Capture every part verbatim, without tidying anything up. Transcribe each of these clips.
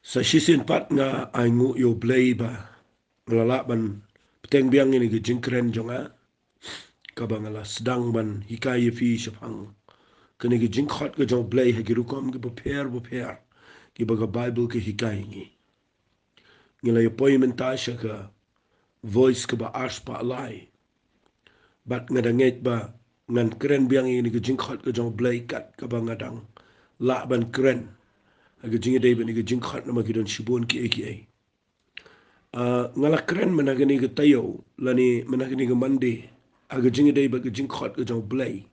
Sa shisien pat nga ai nguh ïa U Blei ba nga la lah ban bteng biang ïa kane ka jingkren jong nga, kaba nga la sdang ban hikai ïa phi shaphang kane ka jingkhot ka jong U Blei ha ki rukom kiba pher ba pher kiba ka Baibl ka hikai ïa ngi. Ngi la ïa poi mynta sha ka Voice kaba arspah lai. Bad nga dang ngeit ba ngan kren biang ïa kane ka jingkhot ka jong U Blei kat kaba nga dang lah ban kren ha ka jingïadei bad kane ka jingkhot namar ki don shibun kiei kiei. Ah, nga la kren mynta kane ka taïew lane mynta kane ka Monday ha ka jingïadei bad ka jingkhot ka jong U Blei.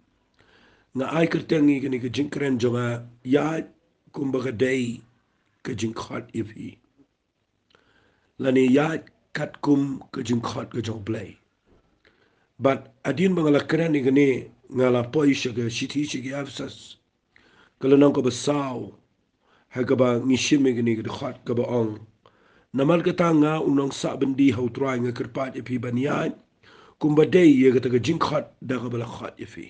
Nga ai kyrteng ïa kane ka jingkren jong nga, ïaid kumba ka dei ka jingkhot ïa phi, lane ïaid katkum ka jingkhot ka jong U Blei. Bad hadien ba nga la kren ïa kane, nga la poi sha ka shithi sha ki Ephesus, ka lynnong kaba saw, ha kaba ngi shim ïa kane ka dkhot kaba ong: Namar kata nga, u nongsah byndi ha U Trai, nga kyrpad ïa phi ban ïaid kumba dei ïa kata ka jingkhot da kaba la khot ïa phi.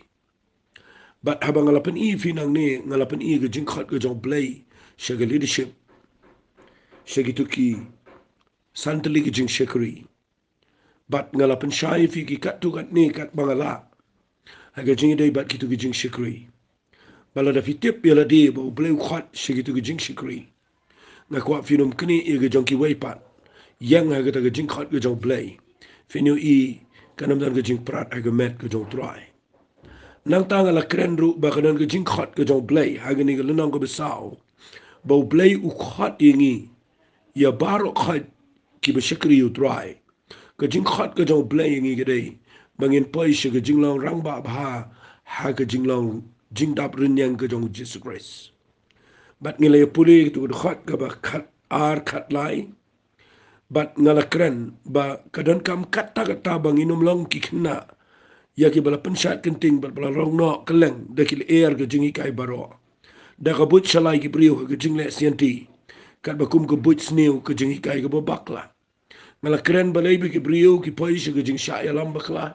Bad haba nga la pyni ïa phi nangne, nga la pyni ïa ka jingkhot ka jong U Blei sha ka leadership, sha kito ki san tylli ki jingshakri. Bad nga la pynshai ïa phi ki katto katne katba nga lah ha ka jingïadei bad kito ki jingshakri. Bad lada phi tip ïa lade ba U Blei u khot sha kito ki jingshakri, nga kwah phin ym knieh ïa ka jong kiwei pat. Ïeng ha kata ka jingkhot ka jong U Blei, phin ïohi kan ym don ka jingprat ha ka met ka jong U Trai. Nangta nga la kren ruh ba ka don ka jingkhot ka jong U Blei ha kane ka lynnong kaba saw, ba U Blei u khot ïa ngi, ïa baroh khoit kiba shakri ïa U Trai. Ka jingkhot ka jong U Blei ïa ngi ka dei ba ngin poi sha ka jinglong rangbah bha ha ka jinglong jingdap rynïeng ka jong U Jisu Khrist. Bad ngi la ïa pule ïa kata ka dkhot kaba khat ar khat lai. Bad nga la kren ba ka donkam katta katta ba ngin ym long ki khynnah ïa kiba la pynshad kynting bad ba la rong noh kylleng da ki lyer ka jinghikai baroh, da ka buit shalai ki briew ha ka jingleh sianti, katba kum ka buit sniew ka jinghikai kaba bakla. Nga la kren balei ba ki briew ki poi sha ka jingshah ïalam bakla,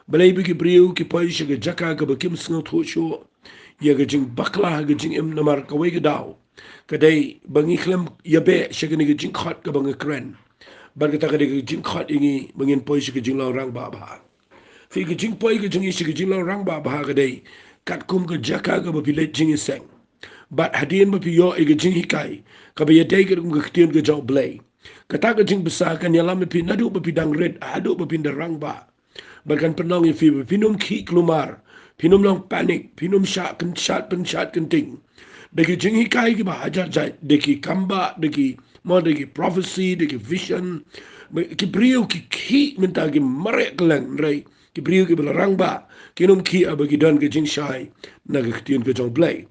balei ba ki briew ki poi sha ka jaka kaba kim sngewthuh shuh ïa ka jingbakla ha ka jingim, namar kawei ka daw ka dei ba ngi khlem ïa beh sha kane ka jingkhot kaba nga kren. Bad kata ka dei ka jingkhot ïa ngi ba ngin poi sha ka jinglong rangbah bha. Phi, ka jingpoi ka jong ngi sha ka jinglong rangbah bha ka dei katkum ka jaka kaba phi leit jingïaseng. Bad hadien ba phi ïoh ïa ka jinghikai kaba ïadei katkum ka ktien ka jong U Blei, kata ka jingbsa kan ïalam ïa phi naduh ba phi dang rit haduh ba phin da rangbah. Bad kan pynlong ïa phi ba phin ym khih kulmar, phin ym long panic, phin ym shah kyn-, shad pynshad kynting da ki jinghikai kiba hajar jait, da ki kambah, da ki, mo, da ki prophecy, da ki vision. Ba ki briew ki khih mynta, ki mareh kylleng, hynrei ki briew kiba la rangbah kin ym khih haba ki don ka jingshai na ka ktien ka jong U Blei.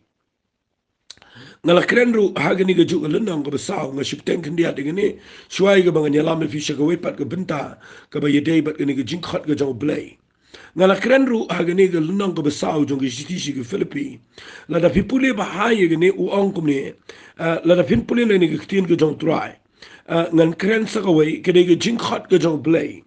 Nga la kren ruh ha kane kajuh ka lynnong kaba saw, nga shu bteng khyndiat ïa kane shuwa ïa kaba ngan ïalam ïa phi sha kawei pat ka bynta kaba ïadei bad kane ka jingkhot ka jong U Blei. Nga la kren ruh ha kane ka lynnong kaba saw jong ka shithi sha ki Philippi. Lada phi pule bha ïa kane, u ong kumne, ah, lada phin pule na kane ka ktien ka jong U Trai, ah, ngan kren sa kawei, ka dei ka jingkhot ka jong U Blei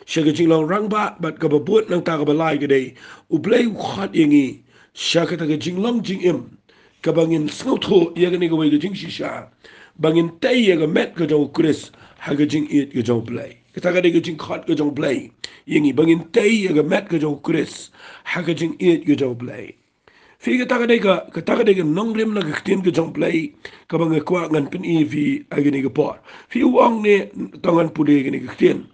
sha ka jinglong rangbah, bad kaba bud nangta kaba lai ka dei, U Blei u khot ïa ngi sha kata ka jinglong jingim kaba ngin sngewthuh ïa kane kawei ka jingshisha, ba ngin tei ïa ka met ka jong U Khrist ha ka jingïeit ka jong U Blei. Kata ka dei ka jingkhot ka jong U Blei ïa ngi, ba ngin tei ïa ka met ka jong U Khrist ha ka jingïeit ka jong U Blei. Phi, kata ka dei ka, kata ka dei ka nongrim na ka ktien ka jong U Blei kaba nga kwah ngan pyni ïa phi ha kane ka por. Phi, u ong ne, to ngan pule ïa kane ka ktien.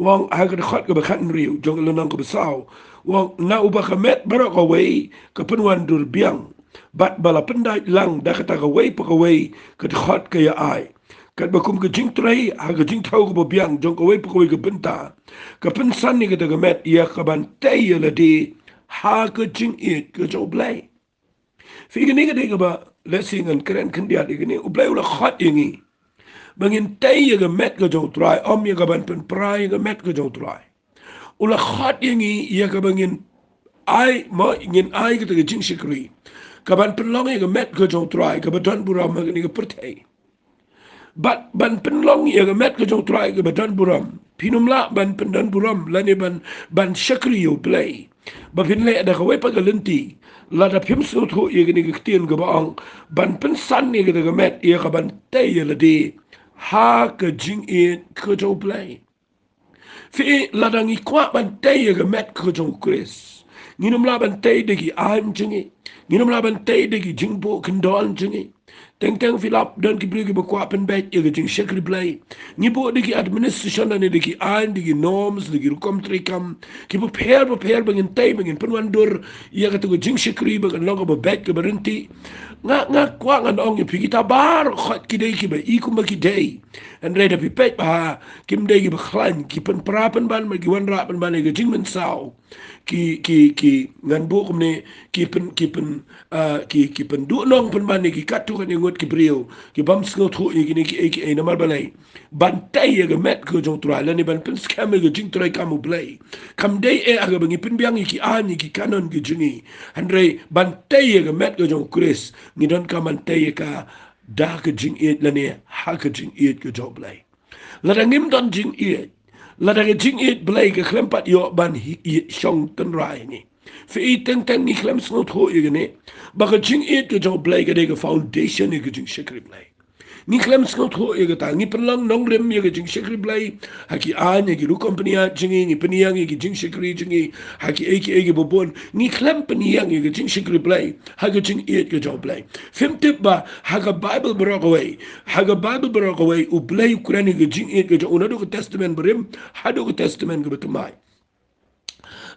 U ong ha ka dkhot kaba khathynriew jong ka lynnong kaba saw, u ong, na uba ka met baroh kawei ka pynwandur biang, bad ba la pyndait lang da kata kawei pa kawei ka dkhot ka ïa ai. Katba kum ka jingtrei ha ka jingthaw kaba biang jong kawei pa kawei ka bynta, ka pynsan ïa kata ka met ïa kaban tei ïa lade ha ka jingïeit ka jong U Blei. Phi, kane ka dei kaba lehse ngan kren khyndiat ïa kane, U Blei u la khot ïa ngi ba ngin tei ïa ka met ka jong U Trai, ym ïa kaban pynpra ïa ka met ka jong U Trai. U la khot ïa ngi ïa kaba ngin ai, mo, ngin ai kata ka jingshakri kaban pynlong ïa ka met ka jong U Trai kaba don burom ha kane ka pyrthei. Bad ban pynlong ïa ka met ka jong U Trai kaba don burom, phin ym lah ban pyndon burom lane ban, ban shakri ïa U Blei ba phin leh da kawei pat ka lynti, lada phim sngewthuh ïa kane ka ktien kaba ong ban pynsan ïa kata ka met ïa kaban tei ïa lade ha ka jingïeit ka jong U Blei. Phi, lada ngi kwah ban tei ïa ka met ka jong U Khrist, ngin ym lah ban tei da ki aiñ jong ngi. Ngin ym lah ban tei da ki jingbuh kyndon jong ngi. Teng teng phi lap don ki briew kiba kwah pynbeit ïa ka jingshakri Blei. Ngi buh da ki administration lane da ki aiñ, da ki norms, da ki rukom treikam kiba pher ba pher ba ngin tei, ba ngin pynwandur ïa kata ka jingshakri ba kan long kaba beit kaba ryntih. Nga, nga kwah ngan ong ïa phi, kita baroh khoit ki dei kiba i kumba ki dei. Hynrei da phi peit bha, kim dei kiba khlaiñ, ki pynpra pynban bad ki wanrah pynban ïa ka jingmynsaw. Ki, ki, ki, ngan buh kumne, ki pyn, ki pyn, ah, ki, ki pynduhnong pynban ïa ki katto katne ngut ki briew kibym sngewthuh ïa kine kiei kiei. Namar balei? Ban tei ïa ka met ka jong U Trai lane ban pynskhem ïa ka jingtreikam U Blei, kam dei eh ha kaba ngi pynbiang ïa ki aiñ, ïa ki kanon ki jong ngi. Hynrei ban tei ïa ka met ka jong U Khrist, ngi donkam ban tei ïa ka da ka jingïeit lane ha ka jingïeit ka jong U Blei. Lada ngim don jingïeit, lada ka jingïeit Blei ka khlem pat ïoh ban hi, hi shong tynrai ngi. Phi, teng teng ngi khlem sngewthuh ïa kane, ba ka jingïeit ka jong U Blei ka dei ka foundation ïa ka jingshakri Blei. Ngi khlem sngewthuh ïa kata, ngi pynlong nongrim ïa ka jingshakri Blei ha ki aiñ, ha ki rukom pynïaid jong ngi, ngi pynïeng ïa ki jingshakri jong ngi ha kiei kiei kiba bun. Ngi khlem pynïeng ïa ka jingshakri Blei ha ka jingïeit ka jong U Blei. Phim tip ba ha ka Baibl baroh kawei, ha ka Baibl baroh kawei U Blei u kren ïa ka jingïeit ka jong u, naduh ka Testament Barim haduh ka Testament kaba thymmai.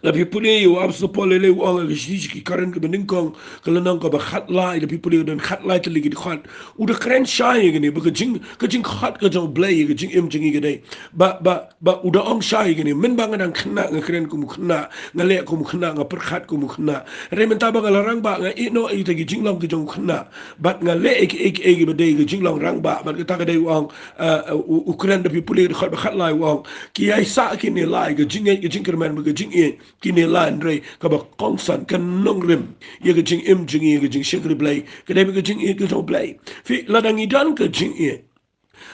La phi pule ïa u Apostol Paul, lei lei u ong ha ka shithi sha ki Korinth kaba nyngkong, ka lynnong kaba khatlai, la phi pule, u don khatlai tylli ki dkhot. U da kren shai ïa kane ba ka jing, ka jingkhot ka jong U Blei ïa ka jingim jong ngi ka dei ba, ba, ba u da ong shai ïa kane: Mynba nga dang khynnah nga kren kum u khynnah, nga leh kum u khynnah, nga pyrkhat kum u khynnah. Hynrei mynta ba nga la rangbah, nga ïehnoh ïa kita ki jinglong ki jong u khynnah bad nga leh ïa kiei kiei kiba dei ka jinglong rangbah. Bad kata ka dei, u ong, eh, u, u kren, da phi pule dkhot ba khatlai, u ong: Ki ïaisah ki ne lai, ka jingngeit, ka jingkyrmen bad ka jingïeit ki ne lai, hynrei kaba kongsan, ka nongrim ïa ka jingim jong ngi, ïa ka jingshakri Blei, ka dei bad ka jingïeit ka jong U Blei. Phi, lada ngi don ka jingïeit,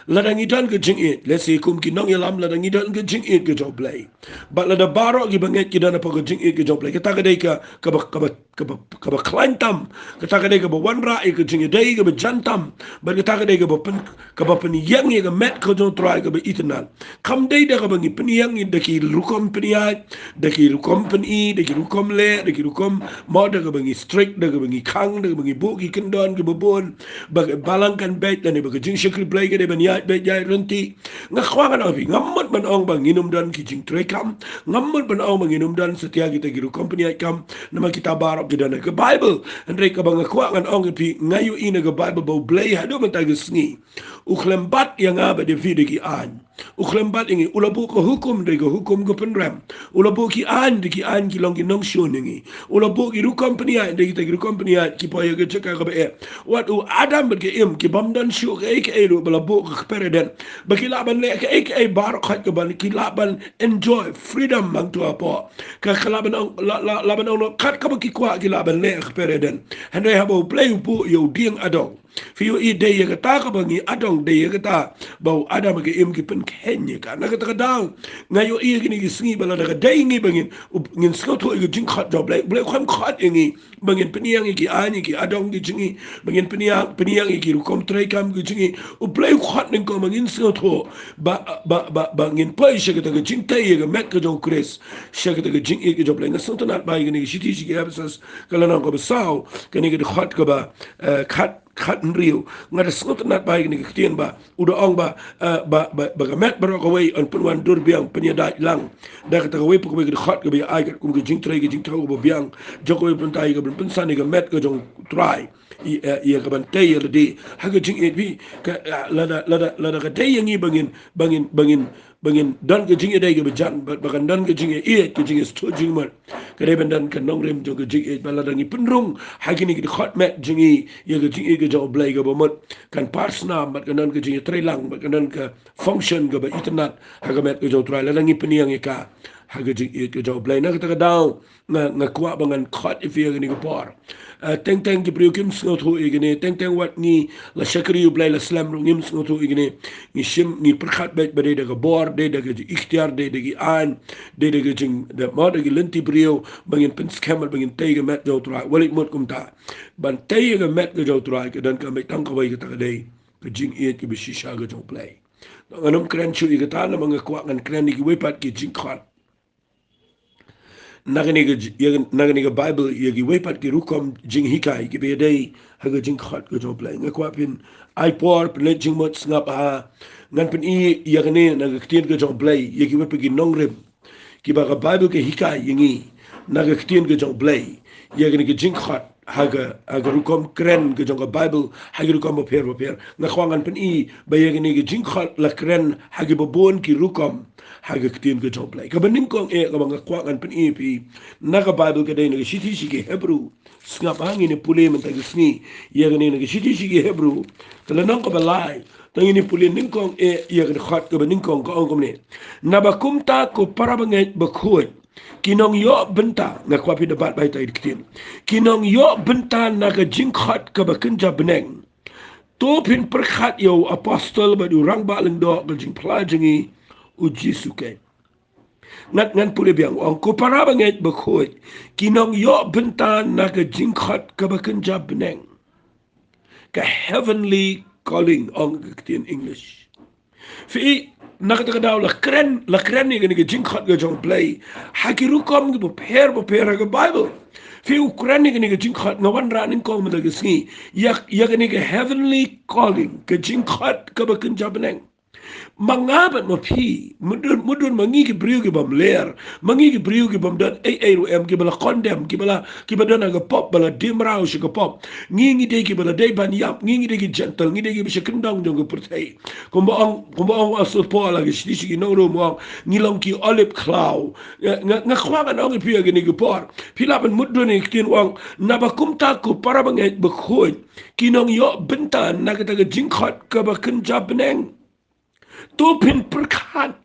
lada ngi don ka jingïeit, let's say kum ki nongïalam, lada ngi don ka jingïeit ka jong U Blei, bad lada baroh kiba ngeit ki don hapoh ka jingïeit ka jong U Blei, kata ka dei ka, kaba, kaba, kaba, kaba khlaiñ tam. Kata ka dei kaba wanrah ïa ka jingïadei kaba jan tam. Bad kata ka dei kaba pyn, kaba pynïeng ïa ka met ka jong U Trai kaba itynnad. Kam dei da kaba ngi pynïeng ïa, da ki rukom pynïaid, da ki rukom pyni, da ki rukom leh, da ki rukom, mo, da kaba ngi strict, da kaba ngi khang, da kaba ngi buh ki kyndon kiba bun ba ka balang kan beit lane ba ka jingshakri Blei ka dei ban ïaid beit ïaid ryntih. Nga kwah ngan ong ïa phi, ngam mut ban ong ba ngin ym don ki jingtreikam, ngam mut ban ong ba ngin ym don satia kita ki rukom pynïaid kam, namar kita baroh ki don ha ka Baibl. Hynrei kaba nga kwah ngan ong ïa phi, nga ïohi na ka Baibl ba U Blei haduh mynta ka sngi u khlem bat ïa nga bad ïa phi da ki aiñ. U khlem bat ïa ngi. U la buh ka hukum, dei ka hukum ka pynrem. U la buh ki aiñ, dei ki aiñ ki long ki nongshun ïa ngi. U la buh ki rukom pynïaid, dei kita ki rukom pynïaid ki poi ha ka jaka kaba eh. Wat u Adam bad ka Im kibym don shuh kaei kaei ruh ba la buh ka kper ïa dien ba ki lah ban leh kaei kaei baroh khoit kaba ki lah ban enjoy freedom hangto hapoh. Ka, ka lah ban ong, lah, lah, lah ban ong noh kat kaba ki kwah, ki lah ban leh kper ïa dien. Hynrei haba U Blei u buh ïa u dieng adong, phi ïohi, dei ïa kata kaba ngi adong, dei ïa kata ba u Adam bad ka Im ki pynkheiñ ïa ka. Na kata ka daw nga ïohi ïa kine ki sngi ba lada ka dei ngi ba ngin, u, ngin sngewthuh ïa ka jingkhot jong U Blei, U Blei u kham khot ïa ngi ba ngin pynïeng ïa ki aiñ, ïa ki adong ki jong ngi, ba ngin pynïeng, pynïeng ïa ki rukom treikam ki jong ngi. U Blei u khot nyngkong ba ngin sngewthuh, ba, ba, ba, ba ngin poi sha kata ka jingtei ïa ka met ka jong U Khrist, sha kata ka jingïeit ka jong U Blei. Nga sngewtynnat ba ïa kane ka shithi sha ki Ephesus, ka lynnong kaba saw, kane ka dkhot kaba, eh, khat, khathynriew. Nga da sngewtynnat ba ïa kane ka ktien ba u da ong ba, eh, ba, ba, ba ka met baroh kawei yn pynwandur biang, pynïadait lang da kata kawei pa kawei ka dkhot kaba ïa ai katkum ka jingtrei, ka jingthew kaba biang jong kawei pa kawei, ka ban pynsan ïa ka met ka jong U Trai, ïa, eh, ïa ka ban tei ïa lade ha ka jingïeit. Phi, ka, eh, lada, lada, lada ka dei ïa ngi ba ngin, ba ngin, ba ngin, ba ngin don ka jingïadei kaba jan, ba, ba kan don ka jingïeit, ka jingïasngewthuh jingmut, ka dei ban don ka nongrim jong ka jingïeit. Ba lada ngi pynrung ha kine ki dkhot met jong ngi ïa ka jingïeit ka jong U Blei kaba mut, kan parsnam bad kan don ka jingïatreilang bad kan don ka function kaba itynnad ha ka met ka jong U Trai lada ngi pynïeng ïa ka ha ka jingïeit ka jong U Blei. Na kata ka daw nga, nga kwah ba ngan khot ïa phi ha kane ka por. Ah, teng teng ki briew kim sngewthuh ïa kane, teng teng wat ngi la shakri U Blei la slem ruh ngim sngewthuh ïa kane. Ngi shim, ngi pyrkhat beit ba dei da ka bor, dei da ka jingiktiar, dei da ki aiñ, dei da ka jing, da ma da ki lynti briew ba ngin pynskhem, ba ngin tei ka met jong U Trai. Wat leit mut kumta. Ban tei ïa ka met ka jong U Trai ka don ka met tang kawei, kata ka dei ka jingïeit kaba shisha ka jong U Blei. Ngan ym kren shuh ïa kata namar nga kwah ngan kren ïa kiwei pat ki jingkhot. Na kane ka j-, ïa, na kane ka Bible, ïa kiwei pat ki rukom jinghikai kiba ïadei ha ka jingkhot ka jong U Blei. Nga kwah phin ai por, phin leit jingmut sngap ha. Ngan pyni ïa kane na ka ktien ka jong U Blei, ïa kiwei pat ki nongrim kiba ka Bible ka hikai ïa ngi na ka ktien ka jong U Blei ïa kane ka jingkhot ha ka, ha ka rukom kren ka jong ka Bible ha ki rukom bapher bapher. Nga kwah ngan pyni ba ïa kane ka jingkhot la kren ha kiba bun ki rukom ha ka ktien ka jong U Blei. Kaba nyngkong eh kaba nga kwah ngan pyni ïa phi na ka Bible ka dei na ka shithi sha ki Hebru. Sngap ha, ngin ïa pule mynta ka sngi ïa kane na ka shithi sha ki Hebru, ka lynnong kaba lai. To ngin ïa pule nyngkong eh ïa ka dkhot kaba nyngkong, ka ong kumne: Naba kumta ko para bangeit bakhuid, ki nongïoh bynta, nga kwah phi da bat bha ïa kata ka ktien, ki nongïoh bynta na ka jingkhot kaba kynja bneng, to phin pyrkhat ïa u apostol bad u rangbah lyngdoh ka jingphla jong ngi, u Jisu Khrist. Ngan, ngan pule biang, ong: Ko para bangeit bakhuid, ki nongïoh bynta na ka jingkhot kaba kynja bneng, ka heavenly calling, ong ka ktien English. Phi, na kata ka daw la kren, la kren ïa kane ka jingkhot ka jong U Blei ha ki rukom kiba pher bapher ha ka Bible. Phi, u kren ïa kane ka jingkhot, nga wanrah nyngkong mynta ka sngi ïa, ïa kane ka heavenly calling, ka jingkhot kaba kynja bneng. Ma nga bad ma phi, mutdur, mutdur ma ngi ki briew ki bym ler, ma ngi ki briew ki bym don ei ei ruh em, kiba la condemn, kiba la, kiba don ha ka pop, ba la die mraw sha ka pop. Ngi, ngi dei kiba la dei ban ïap, ngi, ngi dei ki Gentile, ngi dei kiba sha kyndong jong ka pyrthei. Kumba ong, kumba ong u Apostol Paul ha ka shithi sha ki nong Rom, ong ngi long ki olib khlaw. Nga, nga, nga kwah ngan ong ïa phi ha kane ka por, phi lah ban mutdur ïa ka ktien, ong: Naba kumta ko para bangeit bakhuid, ki nongïoh bynta na kata ka jingkhot kaba kynja bneng, to phin pyrkhat.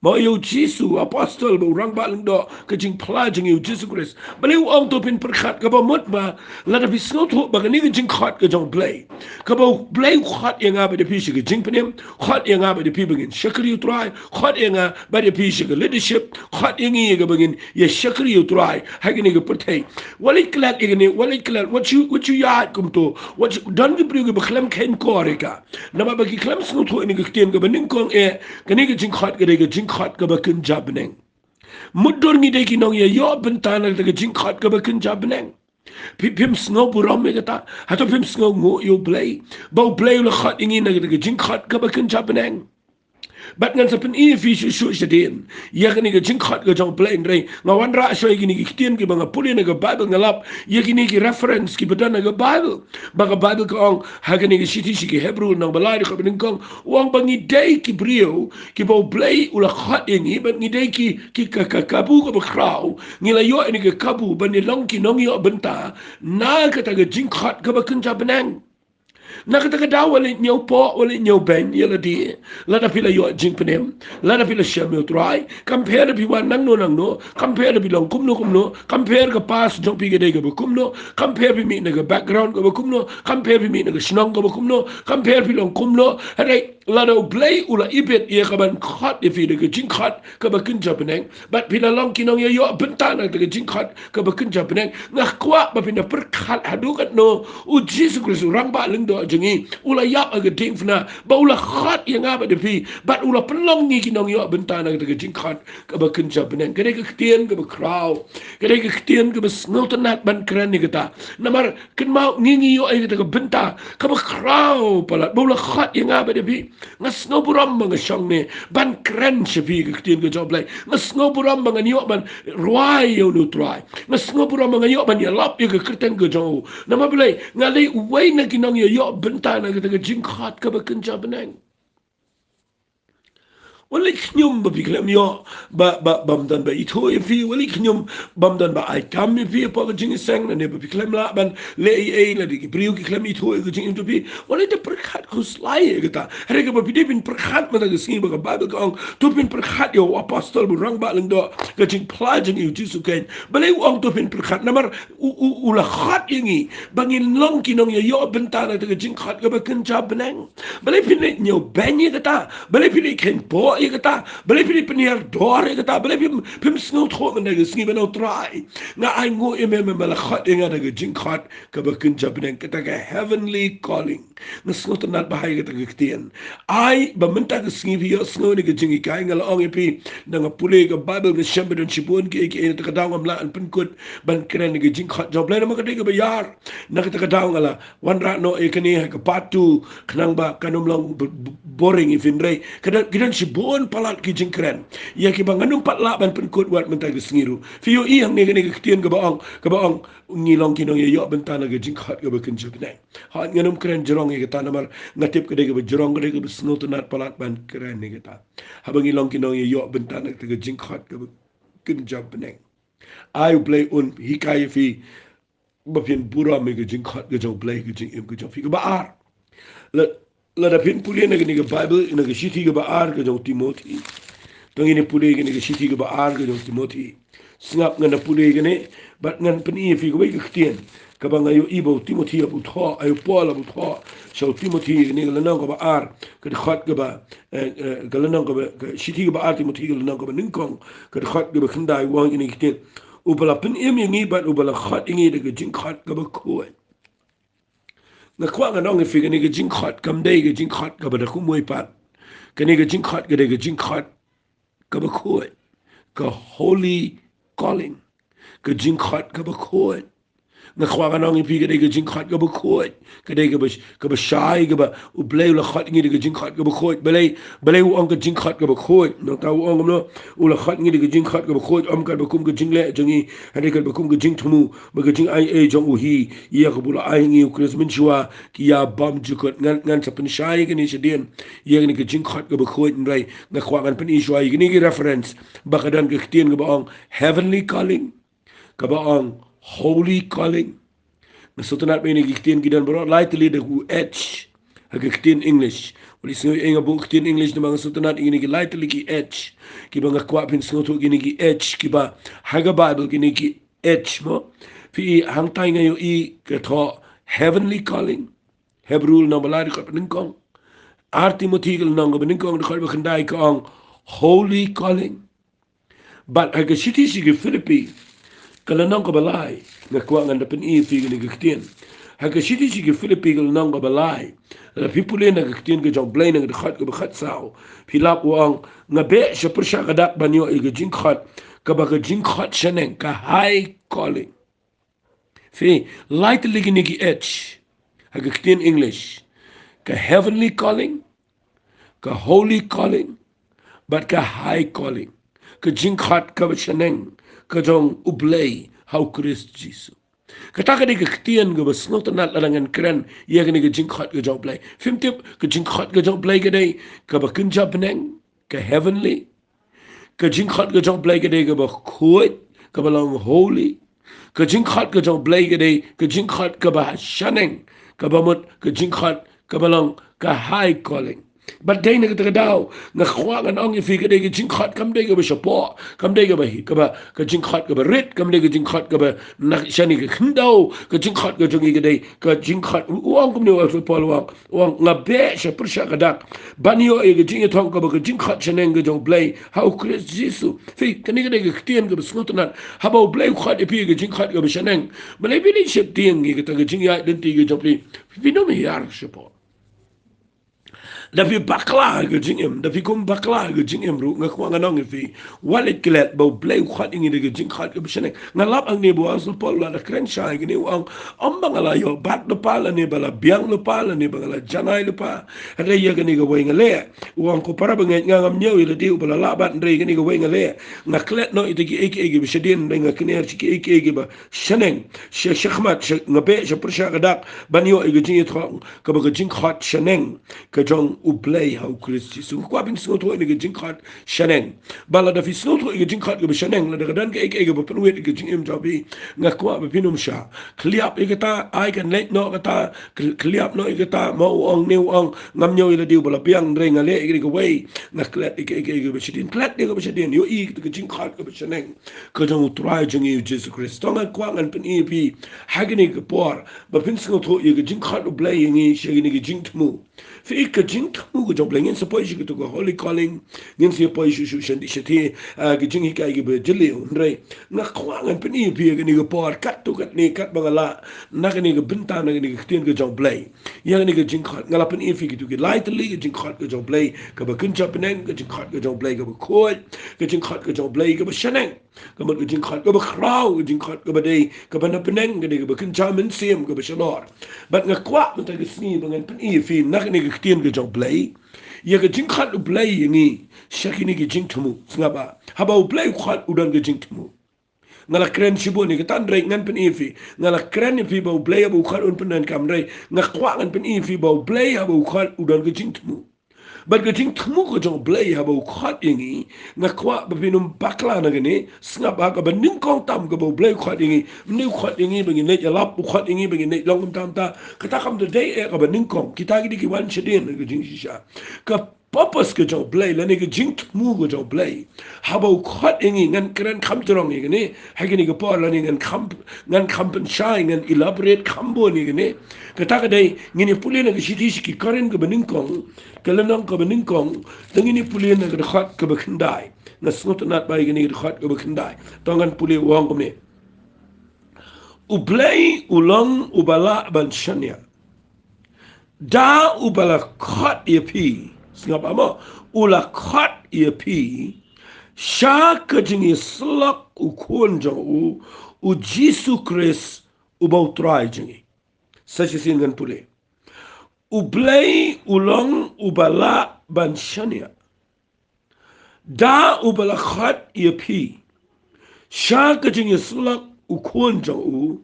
Mo, ïa u Jisu, apostol bad u rangbah lyngdoh ka jingphla jong ngi, u Jisu Khrist. Balei u ong to phin pyrkhat? Kaba mut ba lada phi sngewthuh ba kane ka jingkhot ka jong U Blei, kaba U Blei u khot ïa nga bad ïa phi sha ka jingpynim, khot ïa nga bad ïa phi ba ngin shakri U Trai, khot ïa nga bad ïa phi sha ka leadership, khot ïa ngi ïa kaba ngin ïa shakri U Trai ha kane ka pyrthei. Wat leit klet ïa kane, wat leit klet, wat shu, wat shu ïaid kumto, wat shu, don ki briew kiba khlem kheiñ kor ïa ka. Namar ba ki khlem sngewthuh ïa kane ka ktien kaba nyngkong eh, kane ka jingkhot ka dei ka jingkhot kaba kynja bneng. Mutdur ngi dei ki nongïaïoh bynta na kata ka jingkhot kaba kynja bneng. Phi, phim sngew burom ïa kata? Hato phim sngewnguh ïa U Blei ba U Blei u la khot ïa ngi na kata ka jingkhot kaba kynja bneng? Bad ngan sa pyni ïa phi shuh shuh shadien ïa kane ka jingkhot ka jong U Blei, hynrei nga wanrah shuwa ïa kine ki ktien kiba nga pule na ka Bible, nga lap ïa kine ki reference kiba don na ka Bible. Ba ka Bible ka ong ha kane ka shithi sha ki Hebru, lynnong ba lai, dkhot ba nyngkong, u ong ba ngi dei ki briew kiba U Blei u la khot ïa ngi, bad ngi dei ki, ki ka, ka kabu kaba khraw, ngi la ïoh ïa kane ka kabu ban ïa long ki nongïoh bynta na kata ka jingkhot kaba kynja bneng. Na kata ka daw, wat leit ñiewpoh, wat leit ñiewbeiñ ïa lade lada phi la ïoh jingpynim, lada phi la shem ïa U Trai. Kam pher da phi wan nangno nangno, kam pher da phi long kumno kumno, kam pher ka past jong phi ka dei kaba kumno, kam pher phi mih na ka background kaba kumno, kam pher phi mih na ka shnong kaba kumno, kam pher phi long kumno. Hynrei lada U Blei u la ibit ïa ka ban khot ïa phi da ka jingkhot kaba kynja bneng, bad phi la long ki nongïaïoh bynta na kata ka jingkhot kaba kynja bneng, nga kwah ba phin da pyrkhat haduh katno u Jisu Khrist, u Rangbah Lyngdoh jong ngi, u la ïap ha ka diengphna, ba u la khot ïa nga bad ïa phi, bad u la pynlong ngi ki nongïoh bynta na kata ka jingkhot kaba kynja bneng. Ka dei ka ktien kaba khraw, ka dei ka ktien kaba sngewtynnat ban kren ïa kata. Namar kynmaw, ngi, ngi ïoh ïa kata ka bynta kaba khraw palat ba u la khot ïa nga bad ïa phi. Nga sngew burom ba nga shong ne ban kren sha phi ka ktien ka jong U Blei. Nga sngew burom ba ngan ïoh ban rwai ïa une U Trai. Nga sngew burom ba ngan ïoh ban ïalap ïa ka kyrteng ka jong u. Namar balei? Nga dei uwei na ki nongïaïoh bynta na kata ka jingkhot kaba kynja bneng. Wat leit khñium ba phi khlem ïoh ba, ba, bym don ba ithuh ïa phi, wat leit khñium bym don ba ai kam ïa phi hapoh ka jingïaseng, lane ba phi khlem lah ban leh ei ei, lane ki briew ki khlem ithuh ïa ka jingim jong phi. Wat leit da pyrkhat khuslai ïa kata. Hynrei kaba phi dei phin pyrkhat mynta ka sngi ba ka Baibl ka ong, to phin pyrkhat ïa u apostol, u rangbah lyngdoh, ka jingphla jong u Jisu Khrist. Balei u ong to phin pyrkhat? Namar u, u, u la khot ïa ngi ba ngin long ki nongïaïoh bynta na kata ka jingkhot kaba kynja bneng. Balei phi leit ñiewbeiñ ïa kata? Balei phi leit kheiñpoh ïa kata? Balei phi leit pynhiar dor ïa kata? Balei phim, phim sngewthuh mynta ka sngi ba, U Trai, nga ainguh ïa me, me la khot ïa nga da ka jingkhot kaba kynja bneng, kata ka heavenly calling. Nga sngewtynnat bha ïa kata ka ktien. Ai ba mynta ka sngi phi ïohsngew ïa kane ka jinghikai. Nga la ong ïa phi, da nga pule ka Baibl nga shem ba don shibun kiei kiei, na kata ka daw ngam lah ban pynkut ban kren ïa ka jingkhot jong U Blei namar ka dei kaba ïar. Na kata ka daw nga la wanrah noh ïa kane ha ka part two khnang ba kan ym long b-, b-, boring ïa phi, hynrei ka don, ki don shibun palat ki jingkren ïa kiba ngan ym pat lah ban pynkut wat mynta ka sngi ruh. Phi ïohi hangne kane ka ktien kaba ong, kaba ong ngi long ki nongïaïoh bynta na ka jingkhot kaba kynja bneng. Hooid, ngan ym kren jrong ïa kata namar nga tip ka dei kaba jrong, ka dei kaba sngewtynnat palat ban kren ïa kata. Haba ngi long ki nongïaïoh bynta na kata ka jingkhot kaba kynja bneng, ai U Blei un hikai ïa phi ba phin burom ïa ka jingkhot ka jong U Blei ha ka jingim ka jong phi. Kaba ar, la, lada phin pule na kane ka Baibl, na ka shithi kaba ar ka jong u Timothi. To ngin ïa pule kane ka shithi kaba ar ka jong u Timothi. Sngap, ngan da pule kane bad ngan pyni ïa phi kawei ka ktien kaba nga ïohi ba u Timothi haba u thoh, ai u Paul haba u thoh sha u Timothi, kane ka lynnong kaba ar, ka dkhot kaba, eh, eh, ka lynnong kaba, ka shithi kaba ar Timothi, ka lynnong kaba nyngkong, ka dkhot kaba khyndai, u ong kine ki ktien: Uba la pynim ïa ngi bad uba la khot ïa ngi da ka jingkhot kaba khuid. Nga kwah ngan ong ïa phi, kane ka jingkhot kam dei ka jingkhot kaba da kumwei pat. Kane ka jingkhot ka dei ka jingkhot kaba khuid, ka holy calling, ka jingkhot kaba khuid. Nga kwah ngan ong ïa phi, ka dei ka jingkhot kaba khuid, ka dei kaba, kaba shai, kaba U Blei u la khot ïa ngi da ka jingkhot kaba khuid. Balei, balei u ong ka jingkhot kaba khuid? Nangta u ong kumno? U la khot ïa ngi da ka jingkhot kaba khuid, ym katba kum ka jingleh jong ngi, hynrei katba kum ka jingthmu bad ka jingaiei jong u hi, ïa kaba u la ai ha ngi U Khrist mynshuwa ki ïa bymjukut. Ngan, ngan sa pynshai kane shadien, ïa kane ka jingkhot kaba khuid, hynrei nga kwah ngan pyni shuwa ïa kine ki reference ba ka don ka ktien kaba ong heavenly calling, kaba ong holy calling. Nga sngewtynnat ba kine ki ktien ki don baroh lai tylli da u H ha ka ktien English. Wat leh sngew ïa nga buh ktien English namar nga sngewtynnat ïa kine ki lai tylli ki H kiba nga kwah phin sngewthuh, kine ki H kiba ha ka Baibl, kine ki H mo. Phi i, hangtai nga ïohi ka thoh heavenly calling. Hebru lynnong ba lai dkhot ba nyngkong. Ar Timothi ka lynnong kaba nyngkong dkhot ba khyndai ka ong holy calling. Bad ha ka shithi sha ki Philippi ka lynnong kaba lai, nga kwah ngan da pyni ïa phi kane ka ktien. Ha ka shithi sha ki Philippi ka lynnong kaba lai, lada phi pule na ka ktien ka jong U Blei na ka dkhot kaba khatsaw, phi lap u ong, nga beh sha pyrshah ka dak ban ïoh ïa ka jingkhot kaba ka jingkhot shaneng, ka high calling. Phi, lai tylli kine ki H ha ka ktien English: ka heavenly calling, ka holy calling, bad ka high calling, ka jingkhot kaba shaneng ka jong U Blei ha U Khrist Jisu. Kata ka dei ka ktien kaba sngewtynnat lada ngan kren ïa kane ka jingkhot ka jong U Blei. Phim tip, ka jingkhot ka jong U Blei ka dei kaba kynja bneng, ka heavenly. Ka jingkhot ka jong U Blei ka dei kaba khuid, kaba long holy. Ka jingkhot ka jong U Blei ka dei ka jingkhot kaba shaneng, kaba mut ka jingkhot kaba long ka high calling. Bad dei na kata ka daw nga kwah ngan ong ïa phi, ka dei ka jingkhot kam dei kaba shapoh, kam dei kaba hi, kaba, ka jingkhot kaba rit, kam dei ka jingkhot kaba na shane ka khyndew. Ka jingkhot ka jong ngi ka dei ka jingkhot, u ong kumne u apostol Paul, u ong, u ong, nga beh sha pyrshah ka dak ban ïoh ïa ka jingïathong kaba ka jingkhot shaneng ka jong U Blei ha U Khrist Jisu. Phi, kane ka dei ka ktien kaba sngewtynnat. Haba U Blei u khot ïa phi ïa ka jingkhot kaba shaneng, balei phi leit sheptieng ïa kata ka jingïaid lynti ka jong phi? Phi nym hiar shapoh. Da phi bakla ha ka jingim, da phi kum bakla ha ka jingim ruh, nga kwah ngan ong ïa phi, wat leit klet ba U Blei u khot ïa ngi da ka jingkhot kaba shaneng. Nga lap hangne ba u apostol Paul u la kren shai ïa kane, u ong, ym ba nga la ïoh bat lypa lane ba la biang lypa lane ba nga la janai lypa, hynrei ïa kane kawei nga leh. U ong, ko para bangeit, nga ngam ñiew ïa lade uba la lah bat, hynrei ïa kane kawei nga leh, nga klet noh ïa kita kiei kiei kiba shadien, hynrei nga kner sha kiei kiei kiba shaneng. Sha, shakhmat, sha, nga beh sha pyrshah ka dak ban ïoh ïa ka jingïathong kaba ka jingkhot shaneng ka jong U Blei ha U Khrist Jisu. Nga kwah phin sngewthuh ïa kane ka jingkhot shaneng. Ba lada phi sngewthuh ïa ka jingkhot kaba shaneng, lada ka don kaei kaei kaba pynwit ïa ka jingim jong phi, nga kwah ba phin ym shah. Khlem ïa kata, ai kan leit noh kata, khlem noh ïa kata, ma u ong ne u ong, ngam ñiew ïa lade uba la biang, hynrei nga leh ïa kawei, nga klet ïa kaei kaei kaba shadien, klet ïa kaba shadien, ïohi ïa ka jingkhot kaba shaneng ka jong U Trai jong ngi U Jisu Khrist. To nga kwah ngan pyni ïa phi ha kane ka por ba phin sngewthuh ïa ka jingkhot U Blei ïa ngi sha kane ka jingthmu. Phi, ka jingthmu ka jong U Blei, ngin sa poi sha katu ka holy calling, ngin sa poi shuh shuh sha kane, sha kane, ah, ka jinghikai kaba jylliew, hynrei nga kwah ngan pyni ïa phi ha kane ka por, katto katne, katba nga lah, na kane ka bynta, na kane ka ktien ka jong U Blei. Ïa kane ka jingkhot, nga la pyni ïa phi katu ki lai tylli ka jingkhot ka jong U Blei kaba kynja bneng, ka jingkhot ka jong U Blei kaba khuid, ka jingkhot ka jong U Blei kaba shaneng. Ka mut ka jingkhot kaba khraw, ka jingkhot kaba dei kaba na bneng, ka dei kaba kynja mynsiem, kaba shalor. Bad nga kwah mynta ka sngi ba ngan pyni ïa phi na kane ka ktien ka jong U Blei, ïa ka jingkhot U Blei ïa ngi sha kine ki jingthmu. Sngap ba, haba U Blei u khot u don ka jingthmu. Nga la kren shibun ïa kata, hynrei ngan pyni ïa phi. Nga la kren ïa phi ba U Blei haba u khot un pyndonkam, hynrei nga kwah ngan pyni ïa phi ba U Blei haba u khot u don ka jingthmu. Bad ka jingthmu ka jong U Blei haba u khot ïa ngi, nga kwah ba phin ym bakla na kane. Sngap ba, kaba nyngkong tam kaba U Blei u khot ïa ngi, ym dei u khot ïa ngi ba ngin leit ïalap, u khot ïa ngi ba ngin leit long kumta kumta. Kata kam dei eh kaba nyngkong. Kita ki dei ki wan shadien ka jingshisha. Ka purpose ka jong U Blei lane ka jingthmu ka jong U Blei haba u khot ïa ngi, ngan kren kham jrong ïa kane ha kane ka por, lane ngan kham, ngan kham pynshai, ngan elaborate kham bun ïa kane. Kata ka dei, ngin ïa pule na ka shithi sha ki Korinth kaba nyngkong, ka lynnong kaba nyngkong, te ngin ïa pule na ka dkhot kaba khyndai. Nga sngewtynnat ba ïa kane ka dkhot kaba khyndai. To ngan pule, u ong kumne: U Blei u long uba lah ban shaniah. Da uba la khot ïa phi, sngap ba mo, u la khot ïa phi sha ka jingïasyllok u Khun jong u, U Jisu Khrist uba U Trai jong ngi. Sa shisien ngan pule. U Blei u long uba lah ban shaniah. Da uba la khot ïa phi sha ka jingïasyllok u Khun jong u,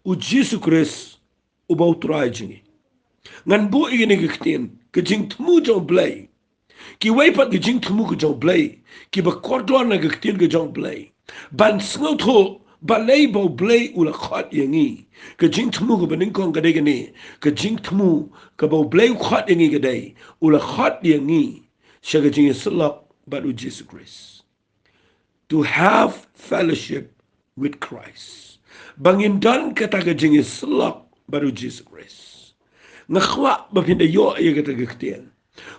U Jisu Khrist uba U Trai jong ngi. Ngan buh ïa kine ki ktien, ka jingthmu jong U Blei. Kiwei pat ki jingthmu ki jong U Blei kiba kordor na ka ktien ka jong U Blei, ban sngewthuh balei ba U Blei u la khot ïa ngi. Ka jingthmu kaba nyngkong ka dei kane, ka jingthmu kaba U Blei u khot ïa ngi ka dei, u la khot ïa ngi sha ka jingïasyllok bad U Jisu Khrist. To have fellowship with Christ. Ba ngin don kata ka jingïasyllok bad U Jisu Khrist. Nga kwah ba phin da ïoh ïa kata ka ktien.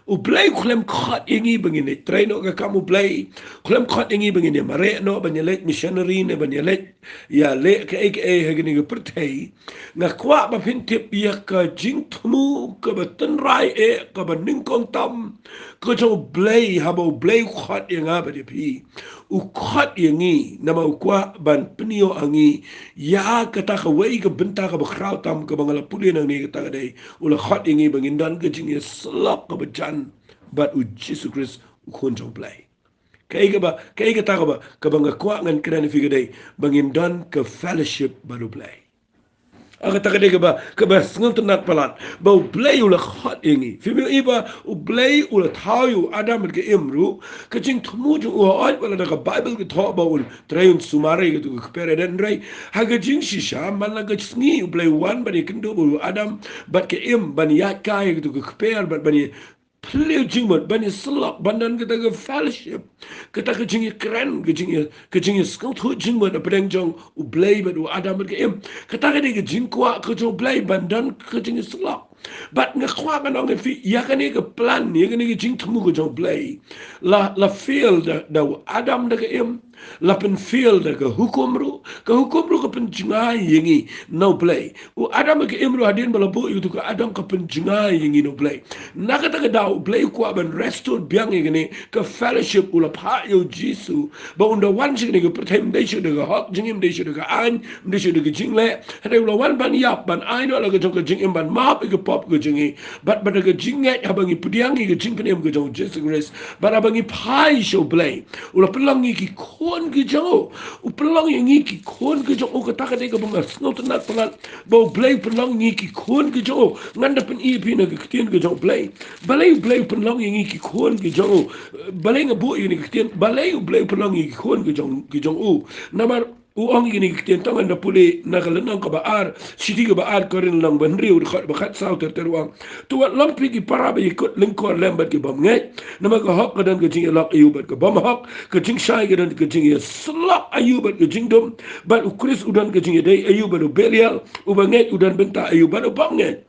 U Blei u khlem khot ïa ngi ba ngin ïa trei noh ka kam U Blei. U khlem khot ïa ngi ba ngin ïa mareh noh, ban ïa leit missionary ne ban ïa leit ïa leh kaei kaei ha kane ka pyrthei. Nga kwah ba phin tip ïa ka jingthmu kaba tynrai eh, kaba nyngkong tam ka jong U Blei haba U Blei u khot ïa nga bad ïa phi. U khot ïa ngi namar u kwah ban pynïoh ha ngi ïa kata kawei ka bynta kaba khraw tam kaba nga la pule nangne, kata ka dei u la khot ïa ngi ba ngin don ka jingïasyllok kaba jan bad U Jisu Khrist, U Khun jong U Blei. Kaei kaba, kaei kata kaba, kaba nga kwah ngan kren ïa phi ka dei ba ngin don ka fellowship bad U Blei. Ah, kata ka dei kaba, kaba sngewtynnat palat ba U Blei u la khot ïa ngi. Phi mut ïa ba U Blei u la thaw ïa u Adam bad ka Im ruh, ka jingthmu jong u, hooid, ba lada ka Baibl ka thoh ba un trei un sumar ïa katu ka kper Eden, hynrei ha ka jingshisha man la ka sngi U Blei u wan ban ïakynduh bad u Adam bad ka Im, ban ïaid kai ïa katu ka kper, bad ban ïa phylliew jingmut, ban ïasyllok, ban don kata ka fellowship, kata ka jingïakren, ka jingïa, ka jingïasngewthuh jingmut hapdeng jong U Blei bad u Adam bad ka Im. Kata ka dei ka jingkwah ka jong U Blei ban don ka jingïasyllok. Bad nga kwah ban ong ïa phi, ïa kane ka plan, ïa kane ka jingthmu ka jong U Blei la, la fail da, da u Adam da ka Im. La pynfail da ka hukum ruh. Ka hukum ruh ka pynjngai ïa ngi na U Blei. U Adam ka Im ruh hadien ba la buh ïa katu ka Adam ka pynjngai ïa ngi na U Blei. Na kata ka daw U Blei u kwah ban restore biang ïa kane ka fellowship, u la phah ïa U Jisu ba un da wan sha kane ka pyrthei, ym dei shuh da ka hok jong ngi, ym dei shuh da ka aiñ, ym dei shuh da ka jingleh. Hynrei u la wan ban ïap, ban ai noh la ka jong ka jingim, ban map ïa ka pop ka jong ngi. Bad, bad da ka jingngeit haba ngi pdiang ïa ka jingpynim ka jong U Jisu Khrist, bad haba ngi phai sha U Blei, u la pynlong ngi ki khun khun ki jong u. U pynlong ïa ngi ki khun ki jong u, kata ka dei kaba nga sngewtynnad palat. Ba U Blei u pynlong ïa ngi ki khun ki jong u. Ngan da pyni ïa phi na ka ktien ka jong U Blei. Balei U Blei u pynlong ïa ngi ki khun ki jong u. Balei nga buh ïa kane ka ktien. Balei U Blei u pynlong ïa ngi ki khun ki jong, ki jong u. Namar u ong ïa kane ka ktien, to ngan da pule na ka lynnong kaba ar, shithi kaba ar Korinth lynnong ba hynriew, dkhot ba khatsaw ter ter, u ong: To wat long phi ki para ba ïakut lyngkor lem bad ki bymngeit. Namar ka hok ka don ka jingïalok aïu bad ka bymhok, ka jingshai ka don ka jingïasyllok aïu bad ka jingdum, bad U Khrist u don ka jingïadei aïu bad u Belial, u bangeit u don bynta aïu bad u bymngeit.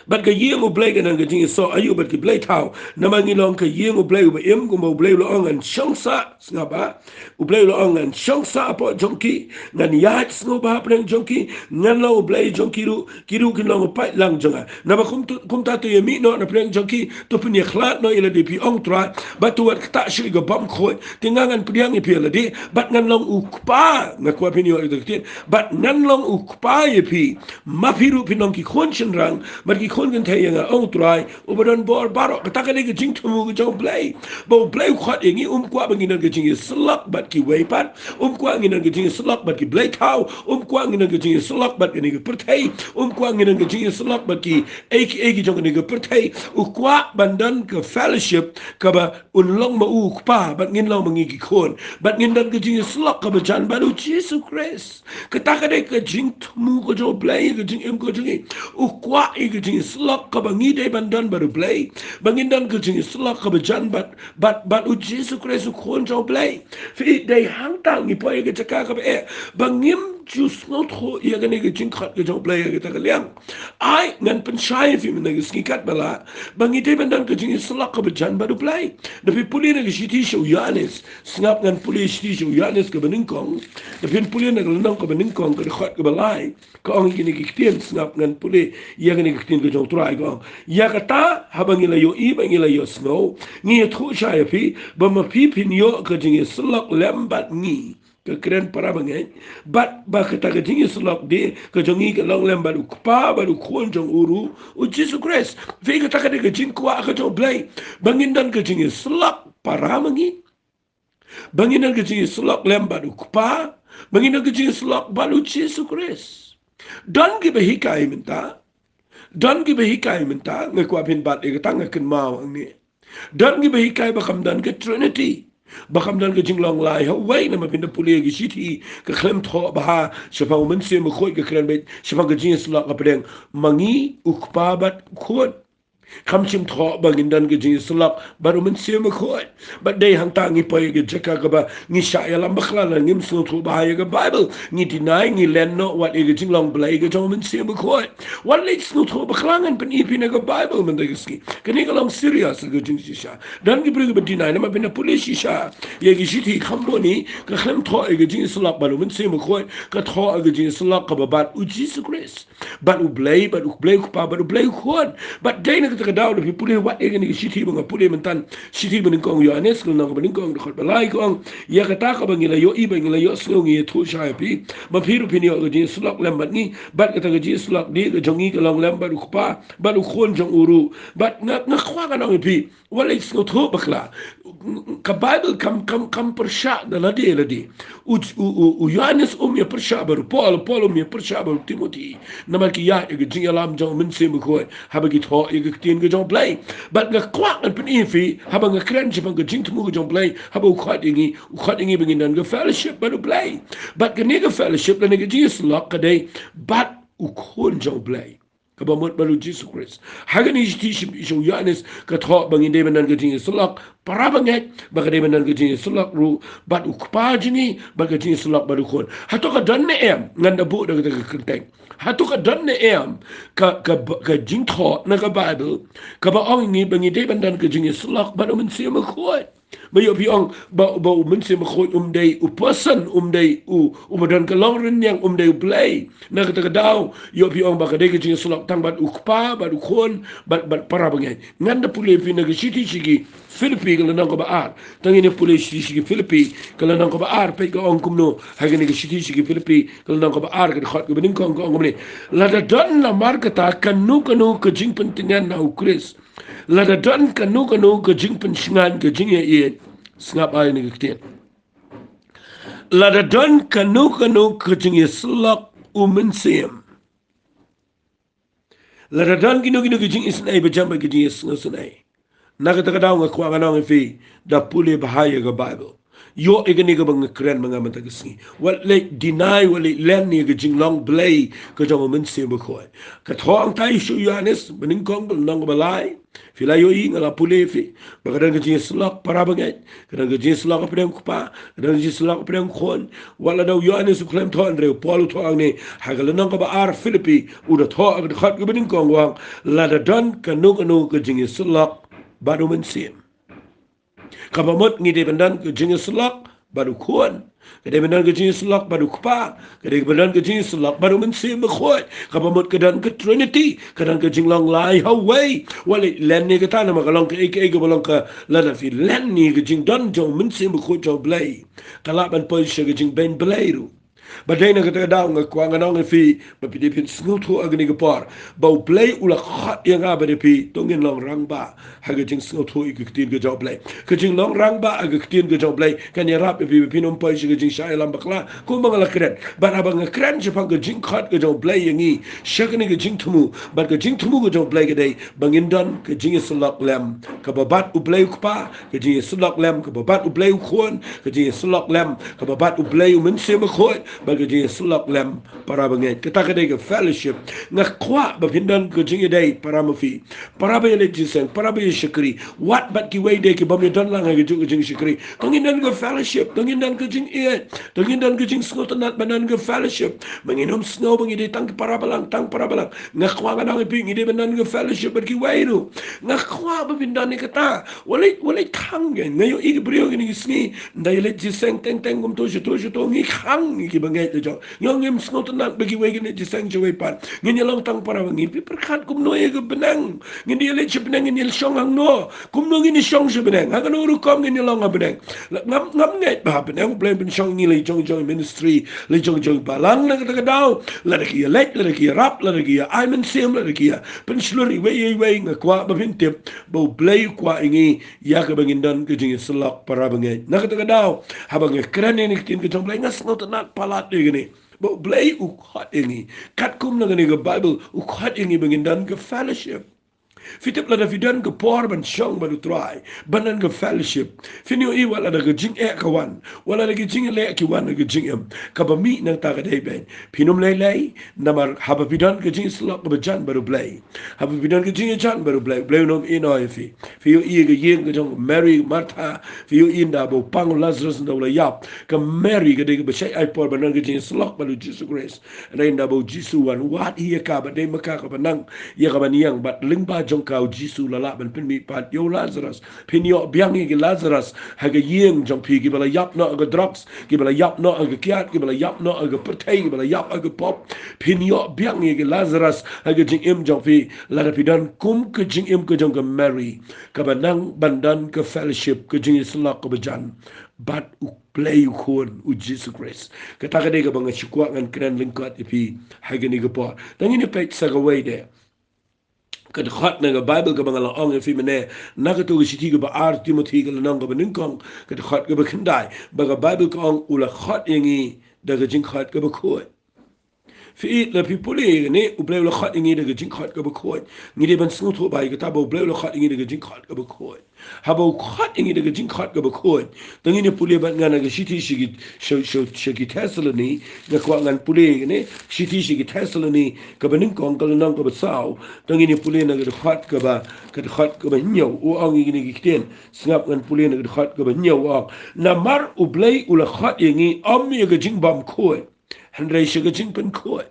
Bad ka ïing U Blei ka don ka jingïasoh aïu bad ki blei thaw. Namar ngi long ka ïing U Blei uba im, kumba U Blei u la ong: Ngan shong sah, sngap ba, U Blei u la ong: Ngan shong sah hapoh jong ki, ngan ïaid sngewbha hapdeng jong ki, ngan long U Blei jong ki ruh, ki ruh kin long u paidlang jong nga. Naba kum tu, kumta to ïamih noh napdeng jong ki, to pynïakhlad noh ïa lade, phi ong Trai, bad to wat ktah shuh ïa ka bymkhuid, te nga ngan pdiang ïa phi ïa lade, bad ngan long u kpa, nga kwah phin ïoh ïa ka ktien, bad ngan long u kpa ïa phi, ma phi ruh phin long ki khun shynrang bad ki khun kynthei ïa nga, ong Trai uba don bor baroh. Kata ka dei ka jingthmu ka jong U Blei. Ba U Blei u khot ïa ngi, um kwah ba ngin don ka jingïasyllok bad kiwei pat. Um kwah ngin don ka jingïasyllok bad ki blei thaw. Um kwah ngin don ka jingïasyllok bad kane ka pyrthei. Um kwah ngin don ka jingïasyllok bad kiei kiei ki jong kane ka pyrthei. U kwah ban don ka fellowship kaba un long ma u u kpa bad ngin long ma ngi ki khun. Bad ngin don ka jingïasyllok kaba jan bad U Jisu Khrist. Kata ka dei ka jingthmu ka jong U Blei, ka jingim ka jong ngi. U kwah ïa ka jingïasyllok kaba ngi dei ban don bad U Blei. Ba ngin don ka jingïasyllok kaba jan bad, bad, bad U Jisu Khrist, U Khun jong U Blei. Phi, dei hangta ngi poi ïa ka jaka kaba eh. Ba ngim ju sngewthuh ïa kane ka jingkhot ka jong U Blei ha kata ka liang. Ai, ngan pynshai ïa phi mynta ka sngi katba lah ba ngi dei ban don ka jingïasyllok kaba jan bad U Blei. Da phi pule na ka shithi sha u Ïoannis. Sngap, ngan pule shithi sha u Ïoannis kaba nyngkong. Da phin pule na ka lynnong kaba nyngkong, ka dkhot kaba lai, ka ong ïa kine ki ktien, sngap, ngan pule ïa kine ki ktien ka jong U Trai, ka ong: Ïa kata, haba ngi la ïohi bad ngi la ïohsngew, ngi ïathuh shai ïa phi, ba ma phi phin ïoh ka jingïasyllok lem bad ngi, ka kren para bangeit, bad ba kata ka jingïasyllok de ka jong ngi ka long lem bad U Kpa bad U Khun jong u ruh, U Jisu Khrist. Phi, kata ka dei ka jingkwah ka jong U Blei, ba ngin don ka jingïasyllok para ma ngi, ba ngin don ka jingïasyllok lem bad U Kpa, ba ngin don ka jingïasyllok bad U Jisu Khrist. Don kiba hikai mynta, don kiba hikai mynta, nga kwah phin bat ïa kata, nga kynmaw hangne. Don kiba hikai ba kam don ka Trinity, ba kam don ka jinglong lai ha uwei. Namar phin da pule ïa ki shithi, ka khlem thoh bha shaphang U Mynsiem Bakhuid, ka kren beit shaphang ka jingïasyllok hapdeng ma ngi, U Kpa bad U Khun. Kam shym thoh ba ngin don ka jingïasyllok bad U Mynsiem Bakhuid. Bad dei hangta ngi poi ïa ka jaka kaba ngi shah ïalam bakla, la ngim sngewthuh bha ïa ka Baibl. Ngi deny, ngi len noh wat ïa ka jinglong Blei ka jong U Mynsiem Bakhuid. Wat leit sngewthuh bakla, ngan pyni ïa phi na ka Baibl mynta ka sngi. Kane ka long serious ka jingshisha. Don ki briew kiba deny, namar phin da pule shisha ïa ki shithi, kham bun hi ka khlem thoh ïa ka jingïasyllok bad U Mynsiem Bakhuid, ka thoh ïa ka jingïasyllok kaba bad U Jisu Khrist, bad U Blei, bad U Blei U Kpa, bad U Blei U Khun. Bad dei na kata ka daw, da phi pule wat ïa kane ka shithi ba nga pule mynta, shithi ba nyngkong Ïoannis, ka lynnong kaba nyngkong, dkhot ba lai, ka ong: Ïa kata, haba ngi la ïohi bad ngi la ïohsngew, ngi ïathuh shai ïa phi, ba phi ruh phin ïoh ka jingïasyllok lem bad ngi, bad kata ka jingïasyllok de ka jong ngi ka long lem bad U Kpa bad U Khun jong u ruh. Bad nga, nga kwah ngan ong ïa phi, wat leit sngewthuh bakla. Ka Baibl kam, kam, kam pyrshah da lade lade. U, u, u, u Ïoannis um ïa pyrshah bad u Paul, u Paul um ïa pyrshah bad u Timothi. Namar ki ïaid ïa ka jingïalam jong U Mynsiem Bakhuid haba ki thoh ïa ka ktien ka jong U Blei. Bad nga kwah ngan pyni ïa phi, haba nga kren shaphang ka jingthmu ka jong U Blei, haba u khot ïa ngi, u khot ïa ngi ba ngin don ka fellowship bad U Blei. Bad kane ka fellowship lane ka jingïasyllok ka dei bad U Khun jong U Blei, kaba mut bad U Jisu Khrist. Ha kane ka shithi sha, sha u Ïoannis, ka thoh ba ngin dei ban don ka jingïasyllok para bangeit, ba ka dei ban don ka jingïasyllok ruh bad U Kpa jong ngi, bad ka jingïasyllok bad U Khun. Hato ka don ne em? Ngan da buh da kata ka kyrteng. Hato ka don ne em ka, ka, ka jingthoh na ka Baibl kaba ong ïa ngi ba ngi dei ban don ka jingïasyllok bad U Mynsiem Bakhuid? Ba ïoh phi ong ba, ba U Mynsiem Bakhuid um dei u person, um dei u, uba don ka longrynïeng, um dei U Blei. Na kata ka daw ïoh phi ong ba ka dei ka jingïasyllok tang bad U Kpa, bad U Khun, bad, bad para bangeit. Ngan da pule ïa phi na ka shithi sha ki Philippi, ka lynnong kaba ar. To ngin ïa pule shithi sha ki Philippi, ka lynnong kaba ar, peit ka ong kumno ha kane ka shithi sha ki Philippi, ka lynnong kaba ar, ka dkhot kaba nyngkong, ka ong kumne: Lada don namar kata kano kano ka jingpyntngen na U Khrist, lada don kano kano ka jingpynshngaiñ, ka jingïaieit, sngap, ai kane ka ktien. Lada don kano kano ka jingïasyllok u Mynsiem, lada don kino kino ka jingisynei ba jan bad ka jingïasngew synei, na kata ka daw nga kwah ngan ong ïa phi, da pule bha ïa ka Baibl. Ïoh ïa kane kaba nga kren ma nga mynta ka sngi. Wat leit deny, wat leit len ïa ka jinglong Blei ka jong u Mynsiem Bakhuid. Ka thoh hangtai sha u Ïoannis banyngkong, ka lynnong kaba lai. Phi la ïohi, nga la pule ïa phi ba ka don ka jingïasyllok para bangeit, ka don ka jingïasyllok hapdeng u Kpa, ka don ka jingïasyllok hapdeng u Khun. Wat la da u Ïoannis u khlem thoh, hynrei u Paul u thoh hangne ha ka lynnong kaba ar Philippi, u da thoh ha ka dkhot kaba nyngkong, u ong, lada don kano kano ka jingïasyllok bad u Mynsiem, kaba mut ngi dei ban don ka jingïasyllok bad u Khun, ka dei ban don ka jingïasyllok bad u Kpa, ka dei ban don ka jingïasyllok bad u Mynsiem Bakhuid. Kaba mut ka don ka Trinity, ka don ka jinglong lai ha uwei. Wat leit len ïa kata, namar ka long kaei kaei kaba long ka, lada phi len ïa ka jingdon jong u Mynsiem Bakhuid jong u Blei, ka lah ban poi sha ka jingbeiñ Blei ruh. Bad dei na kata ka daw nga kwah ngan ong ïa phi ba phi dei phin sngewthuh ha kane ka por ba u Blei u la khot ïa nga bad ïa phi, to ngin long rangbah ha ka jingsngewthuh ïa ka ktien ka jong u Blei. Ka jinglong rangbah ha ka ktien ka jong u Blei kan ïarap ïa phi ba phin ym poi sha ka jingshah ïalam bakla, kumba nga la kren. Bad haba nga kren shaphang ka jingkhot ka jong u Blei ïa ngi sha kane ka jingthmu, bad ka jingthmu ka jong u Blei ka dei ba ngin don ka jingïasyllok lem kaba bad u Blei u Kpa, ka jingïasyllok lem kaba bad u Blei u Khun, ka jingïasyllok lem kaba bad u Blei u Mynsiem Bakhuid, bad ka jingïasyllok lem para bangeit. Kata ka dei ka fellowship. Nga kwah ba phin don ka jingïadei para ma phi, para ba ïaleit jingïaseng, para ba ïashakri, wat bad kiwei de ki bym ïadon lang ha kajuh ka jingshakri. To ngin don ka fellowship, to ngin don ka jingïeit, to ngin don ka jingsngewtynnat ban don ka fellowship. Ba ngin ym sngew ba ngi dei tang para balang, tang para balang. Nga kwah ngan ong ïa phi, ngi dei ban don ka fellowship bad kiwei ruh. Nga kwah ba phin don ïa kata. Wat leit, wat leit khang, nga ïohi ki briew kine ki sngi, ynda ïaleit jingïaseng teng teng kumto shato shato, ngi khang ïa ki bangeit la jong. Ngi ong ngim sngewtynnat ba kiwei kin leit jingïaseng shawei pat, ngin ïalong tang para bangeit. Phi pyrkhat kumno ïa ka bneng? Ngin ïaleit sha bneng, ngin ïashong hangno? Kumno ngin ïashong sha bneng? Ha kano rukom ngin ïalong ha bneng? La, ngam, ngam ngeit ba ha bneng u Blei un pynshong ïa ngi la jong jong ministry, la jong jong balang. Na kata ka daw, lada ki ïaleit, lada ki ïarap, lada ki ïa ai mynsiem, lada ki ïa pynshlur iwei ïa iwei, nga kwah ba phin tip ba u Blei u kwah ïa ngi ïa kaba ngin don ka jingïasyllok para bangeit. Na kata ka daw, haba nga kren ïa kane ka ktien ka jong u Blei, nga sngewtynnat palat ïa kane ba u Blei u khot ïa ngi. Katkum na kane ka Baibl u khot ïa ngi ba ngin don ka fellowship. Phi tip, lada phi don ka por ban shong bad u Trai, ban don ka fellowship, phin ïohi wat lada ka jingeh ka wan, wat lada ka jingleh ka wan ha ka jingim, kaba mih nangta ka dei beiñ. Phin ym lei lei, namar haba phi don ka jingïasyllok kaba jan bad u Blei, haba phi don ka jingïajan bad u Blei, u Blei un ym ïehnoh ïa phi. Phi ïohi ïa ka ïing ka jong Mary, Martha, phi ïohi ynda ba u pang u Lazarus, ynda u la ïap, ka Mary ka dei kaba shait ai por ban don ka jingïasyllok bad u Jisu Khrist. Hynrei ynda ba u Jisu u wan, wad hi ïa ka, ba dei ma ka kaba nang ïa ka ban ïeng, bad lyngba jong ka u Jisu u la lah ban pynmihpat ïa u Lazarus. Phin ïoh biang ïa ki Lazarus ha ka ïing jong phi, kiba la ïap noh ha ka drugs, kiba la ïap noh ha ka kiad, kiba la ïap noh ha ka pyrthei, kiba la ïap ha ka pop. Phin ïoh biang ïa ki Lazarus ha ka jingim jong phi, lada phi don kum ka jingim ka jong ka Mary, kaba nang ban don ka fellowship, ka jingïasyllok kaba jan bad u Blei u Khun, u Jisu Khrist. Kata ka dei kaba nga shu kwah ngan kren lyngkot ïa phi ha kane ka por. Tang ngin ïa peit sa kawei de. Ka dkhot na ka Baibl kaba nga la ong ïa phi mynne, na kato ka shithi kaba ar Timothi, ka lynnong kaba nyngkong, ka dkhot kaba khyndai, ba ka Baibl ka ong u la khot ïa ngi da ka jingkhot kaba khuid. Phi, lada phi pule ïa kane, u Blei u la khot ïa ngi da ka jingkhot kaba khuid. Ngi dei ban sngewthuh bha ïa kata ba u Blei u la khot ïa ngi da ka jingkhot kaba khuid. Haba u khot ïa ngi da ka jingkhot kaba khuid, to ngin ïa pule bad nga na ka shithi sha ki, sha, sha, sha ki Thessaloni. Nga kwah ngan pule ïa kane, shithi sha ki Thessaloni kaba nyngkong, ka lynnong kaba saw. To ngin ïa pule na ka dkhot kaba, ka dkhot kaba hynñiew. U ong ïa kine ki ktien. Sngap, ngan pule na ka dkhot kaba hynñiew, u ong, namar u Blei u la khot ïa ngi ym ïa ka jingbymkhuid, hynrei sha ka jingpynkhuid.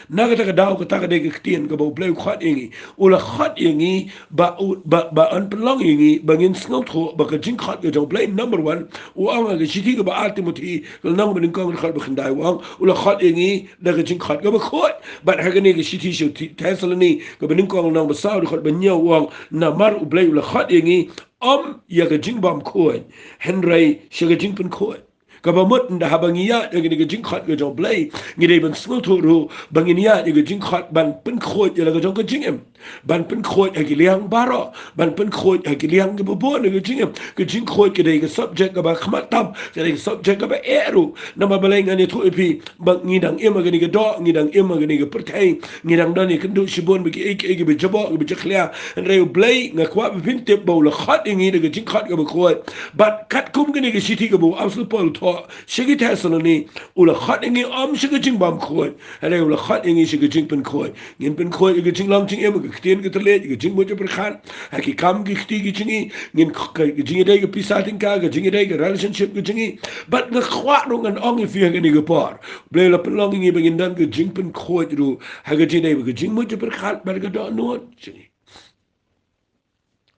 Na kata ka daw, kata ka dei ka ktien kaba u Blei u khot ïa ngi. U la khot ïa ngi ba u, ba, ba yn pynlong ïa ngi ba ngin sngewthuh ba ka jingkhot ka jong u Blei, number one, u ong ha ka shithi kaba ar Timothi, ka lynnong kaba nyngkong, ka dkhot ba khyndai, u ong u la khot ïa ngi da ka jingkhot kaba khuid. Bad ha kane ka shithi sha ki Thessaloni kaba nyngkong, lynnong ba saw, dkhot ba hynñiew, u ong, namar u Blei u la khot ïa ngi ym ïa ka jingbymkhuid, hynrei sha ka jingpynkhuid. Kaba mut ynda haba ngi ïaid ïa kane ka jingkhot ka jong U Blei, ngi dei ban sngewthuh ruh ba ngin ïaid ïa ka jingkhot ban pynkhuid ïa la ka jong ka jingim, ban pynkhuid ha ki liang baroh, ban pynkhuid ha ki liang kiba bun ha ka jingim. Ka jingkhuid ka dei ka subject kaba khmat tam, ka dei ka subject kaba eh ruh. Namar balei ngan ïathuh ïa phi ba ngi dang im ha kane ka doh, ngi dang im ha kane ka pyrthei, ngi dang don ïakynduh shibun bad kiei kiei kiba jaboh kiba jakhlia. Hynrei U Blei, nga kwah ba phin tip ba u la khot ïa ngi da ka jingkhot kaba khuid. Bad katkum kane ka shithi kaba u Apostol Paul u thoh sha ki Thessaloni, u la khot ïa ngi ym sha ka jingbymkhuid, hynrei u la khot ïa ngi sha ka jingpynkhuid. Ngin pynkhuid ïa ka jinglong jingim, ka ktien ka thylliej, ka jingmut jingpyrkhat, ha ki kam ki kti ki jong ngi, ngin k-, ka jingïadei ka pisa tyngka, ka jingïadei ka relationship ka jong ngi. Bad nga kwah ruh ngan ong ïa phi ha kane ka por, U Blei u la pynlong ïa ngi ba ngin don ka jingpynkhuid ruh ha ka jingïadei bad ka jingmut jingpyrkhat bad ka dohnud jong ngi.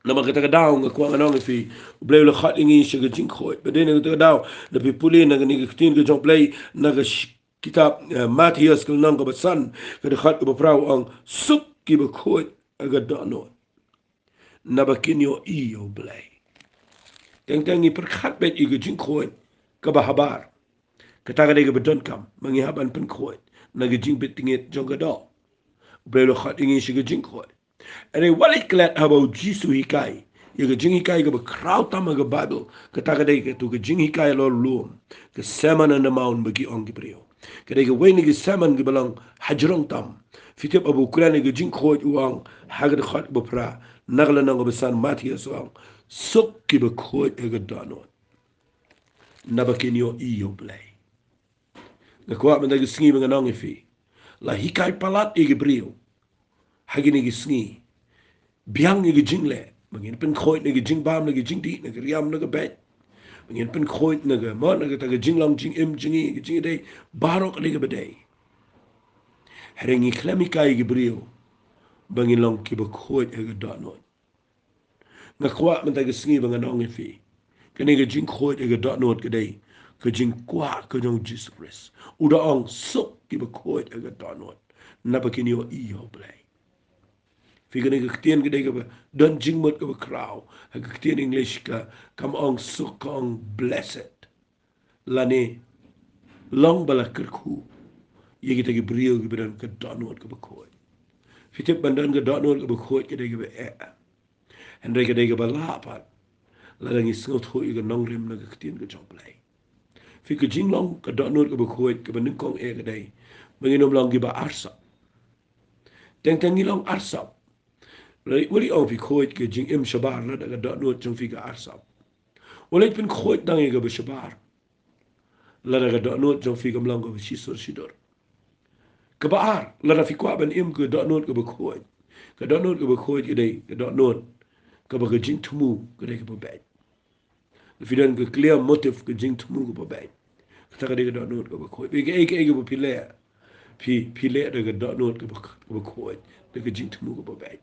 Namar kata ka daw nga kwah ngan ong ïa phi, U Blei u la khot ïa ngi sha ka jingkhuid. Bad dei na kata ka daw, lada phi pule na kane ka ktien ka jong U Blei, na ka sh-, kitab, eh, Mathaios ka lynnong kaba san, ka dkhot kaba phra, u ong, suk kiba khuid ha ka dohnud, naba kin ïohi ïa U Blei. Teng teng ngi pyrkhat beit ïa ka jingkhuid kaba habar. Kata ka dei kaba donkam ba ngi hap ban pynkhuid na ka jingbit tyngit jong ka doh. U Blei u la khot ïa ngi sha ka jingkhuid. Hynrei wat leit klet haba u Jisu u hikai ïa ka jinghikai kaba khraw tam ha ka Baibl. Kata ka dei kato ka jinghikai halor u lum, ka Sermon on the Mount ba ki ong ki briew. Ka dei kawei na ki sermon kiba long hajrong tam. Phi tip haba u kren ïa ka jingkhuid, u ong ha ka dkhot kaba phra na ka lynnong kaba san Mathaios, u ong, suk kiba khuid ha ka dohnud, naba kin ïohi ïa U Blei. Nga kwah mynta ka sngi ba ngan ong ïa phi, la hikai palat ïa ki briew ha kine ki sngi, biang ïa ki jingleh, ba ngin pynkhuid na ki jingbam, na ki jingdih, na ki riam, na ka beit, ba ngin pynkhuid na ka, mo, na kata ka jinglong jingim jong ngi, ka jingïadei baroh ka dei kaba dei. Hynrei ngi khlem hikai ïa ki briew ba ngin long kiba khuid ha ka dohnud. Nga kwah mynta ka sngi ba ngan ong ïa phi, kane ka jingkhuid ha ka dohnud ka dei ka jingkwah ka jong u Jisu Khrist. U da ong, suk kiba khuid ha ka dohnud, naba kin ïohi ïa U Blei. Phi, kane ka ktien ka dei kaba don jingmut kaba khraw. Ha ka ktien English ka, kam ong suk, ka ong blessed. Lane long ba la kyrkhu ïa kita ki briew kiba don ka dohnud kaba khuid. Phi tip, ban don ka dohnud kaba khuid ka dei kaba eh. Hynrei ka dei kaba lah pat lada ngi sngewthuh ïa ka nongrim na ka ktien ka jong U Blei. Phi, ka jinglong ka dohnud kaba khuid kaba nyngkong eh ka dei ba ngin ym long kiba arsap. Teng teng ngi long arsap. Wat leit ong phi khuid ka jingim shabar lada ka dohnud jong phi ka arsap. Wat leit pynkhuid tang ïa kaba shabar lada ka dohnud jong phi kam long kaba shisur shidur. Kaba ar, lada phi kwah ban im ka dohnud kaba khuid, ka dohnud kaba khuid ka dei ka dohnud kaba ka jingthmu ka dei kaba beit. Phi don ka clear motive, ka jingthmu kaba beit. Kata ka dei ka dohnud kaba khuid. Phi, kaei kaei kaba phi leh, phi, phi leh da ka dohnud kaba, kaba khuid, da ka jingthmu kaba beit.